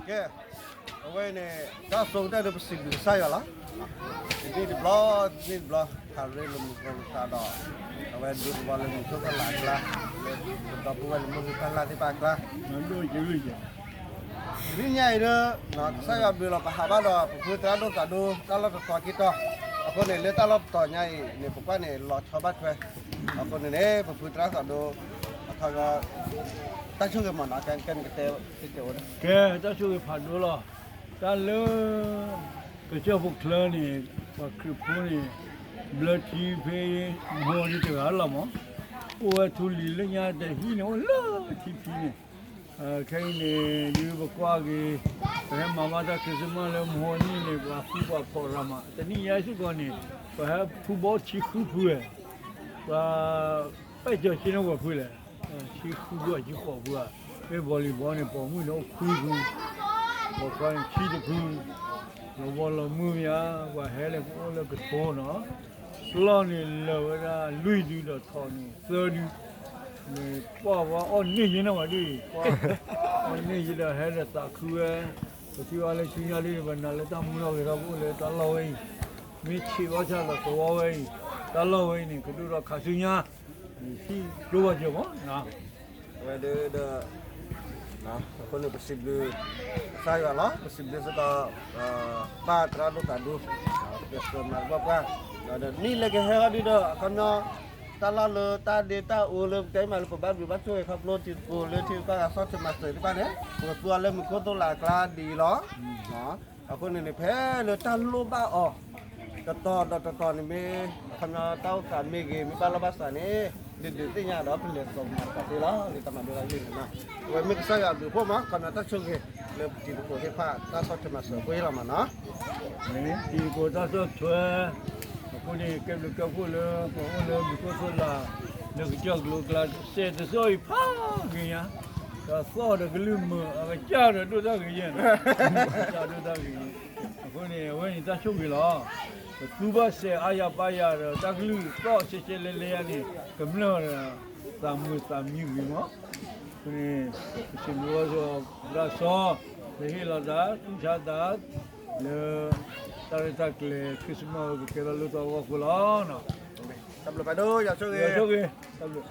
ကဲ, အဝဲန့ၣ် တၢ်ဆိကတၢၢ်ဒီးပစံးဘျုးကစၢ်ယွၤလီၤ. တနံၣ်တဘျီ, တနံၣ်တဘျီ, ခးရ့လိာ်မုာ်သကိးလိာ်သးဒီး အဝဲဒုးကဘီလၢမုာ်ဆိကလးအကျါ, လၢပဒီပုၢ်ဝဲၢ်လၢမိၢ်လုၢ်ပၢ်လၢ်သ့ၣ်တဖၣ်အကျါ, တနံၣ်ညါအံၤဒီး ကစၢ်ယွၤဘျုးလီၤ ပဟးဘၣ်ဒီးပဖုသရၣ်ဒိၣ်သးဒိၣ် တၢ်လီၢ်တတီၤက့ၤတီၤ, အဃိန့ၣ် လၢတၢ်လီၢ်တတီၤညါအံၤန့ၣ် ပကွၢ်န့ၣ် လီၤဆီဘၣ်ထွဲ, အဃိန့ၣ်န့ၣ် ပဖုသရၣ်သးဒိၣ် အခီပညီ တၢ်ဆိၣ်ဂ့ၤမးနီၤ ကဲကဲနကတဲ ကဲ တၢ်ဆိၣ်ဂ့ၤဖးဒိၣ်လီၤ. တၢ်လၢ ကစၢၢ်ဖိချၢန့ၣ် ပှၤခရံာ်ဖိန့ၣ် ဘျၢထံဖဲ မဟိဒံတဂၤလီၤမး, အိၣ်ဝဲထူလံၤလၢညါတဟံၣ်န့ၣ် အိၣ်လၢထံဖံန့ၣ်, ခဲအံၤန့ၣ် ဒ်ပကွၢ်က့ၤ ပဟဲမၤဘၣ်တၢ် Christmas လၢမဟိနံၣ်န့ၣ် ပှၤဃူပှၤဖိးရၤမး တနံၣ်ညါစ့ၢ်ကီးန့ၣ် ပှၤဟဲဖူဘီဆံဃုဖုဝဲ, ပှၤပဲၢ်ကၠီၤဆ့န့ၣ်ဝဲဖုလဲၣ်, ဆံဃုဖုအဆံဃိးဖုဧါ, မ့ၢ် volleyball န့ၣ် ပိာ်မုၣ်န့ၣ်အိၣ်ခွံဖု, ပိာ်ခွါန့ၣ်ဆံတဖု, လီၤဘီလီၤမုၢ်မ့ၢ်ဧါ, ပှၤဟဲလၢကအိၣ်လၢကထိနီၤ, ပျီၢ်န့ၣ်လၢာ်ဝဲဒၣ်လွံၢ်ဒုဒီးထိးန့ၣ်သၢဒု, မ့ၢ်ပှၢ်ဝဲအီၣ်န့ၢ်ယဲန့ၣ်ဝဲဒ်အံၤ, အီၣ်န့ၢ်ယဲဒီးဟဲဒီးသးခုဝဲ, ပထံၣ်ဘၣ်လၢဆူညါဒ်အံၤ ပနာ်လၢတၢ်မူထီၣ်ဂဲၤထီၣ်ကအိၣ်လၢတၢ်လီၢ်ဝဲအံၤ, မ့ၢ်ဆံးဘၣ်ဆၣ်ဒီးသဝီဝဲအံၤ, တၢ်လီၢ်ဝဲအံၤန့ၣ် ကဒိၣ်ထီၣ်ခါဆူညါ, ယဟံၣ်ကျိဘၣ်စၢၤမး, အဝဲဒၣ်ဒီး အဃိန့ၣ် ပစံးဘျုး ကစၢ်ယွၤလီၤ, ပစံးဘျုးစ့ၢ်ကီး ပၢ်သရၣ်ဒိၣ်သးဒိၣ်, ပမၤတဘၣ်ပှၢ်, ဒီးနံၣ်လၢကဟဲဟီဒုဒီး အခီပညီ တၢ်လီၢ်လၢတၢ်ဒ့တၢ်အူလၢပတဲမးလၢပဘၣ်ဘျုးဘၣ်ဆိၣ်ဂ့ၤခီဖျိတံၤသကိးလၢထံကီၢ်ဂၤ ဆီၣ်ထွဲမၤစၢၤသ့ၣ်တဖၣ်န့ၣ် ပကသူအီၤလၢမူခိၣ်သိၣ်လးအကျါဒ်အံၤလီၤ. အဃိန့ၣ်န့ၣ် ဖဲလၢတၢ်လိၣ်ဘၣ်အီၤ တတီၤဒီးတတီၤန့ၣ်မ့ၢ် အခီပညီတၢ်အိၣ်သးမ့ၢ်ဂ့ၤ မ့ၢ်ဘၣ်လိာ်ဘၣ်စးန့ၣ် ဒုးဒုးသ့ၣ်ညါဒီးပလဲၤသကိးမၤသကိးသ့လီၤ လၢတၢ်မၤဒိၣ်တၢ်ဂ့ၢ်န့ၣ်လီၤ. အဝဲမ့ၢ်ကစၢ်ယွၤအဘျုးအဖှိၣ်မး အခီပညီတၢ်ဆိၣ်ဂ့ၤလၢပတံၤသကိးသ့ၣ်တဖၣ် တၢ်ဆီၣ်ထွဲမၤစၢၤအဃိလီၤမးနီၤ. တံၤသကိးတၢ်ဆီၣ်ထွဲ အဃိန့ၣ် ကဲဘျုးကဲဖှိၣ်လၢ ပအိၣ်လၢမူခိၣ်သိၣ်လး လၢကစၢၢ်ကျိၤကျါ စဲးတစီၣ်အံၤဖးဂ့ၤညါ တၢ်သီၣ်ဒီးကလုၢ်မုာ် အကစၢ်ဒီးဒိၣ်တၢ်ဂ့ၤယဲၢ်, ကစၢ်ဒိၣ်တၢ်ဂ့ၤ, အဃိန့ၣ် အဝဲန့ၣ်တၢ်ဆိၣ်ဂ့ၤလီၤ. ပသူဘၣ်စဲးအါယၤပါယၤဒီး တၢ်ကလုၢ်သီၣ်ဆဲးဆဲးလဲၤလဲၤယၤန့ၣ် ကမျၢၢ်ဒီး သးမုာ်သးမံဂ့ၤမး, အဃိန့ၣ် ပစံးဘျုးဘၣ်ဆိ သရၣ်စီ လၢဟ့ၣ်လီၤသး သူၣ်ဆါသး လၢ တၢ်ရဲၣ်တၢ်ကျဲၤ Christmas ဝဲကကဲထီၣ်လိၣ်ထီၣ်အဂီၢ်အဃိလီၤ. တၢ်ဘျုးဖးဒိၣ် ယွၤဆိၣ်ဂ့ၤ, တၢ်ဘျုး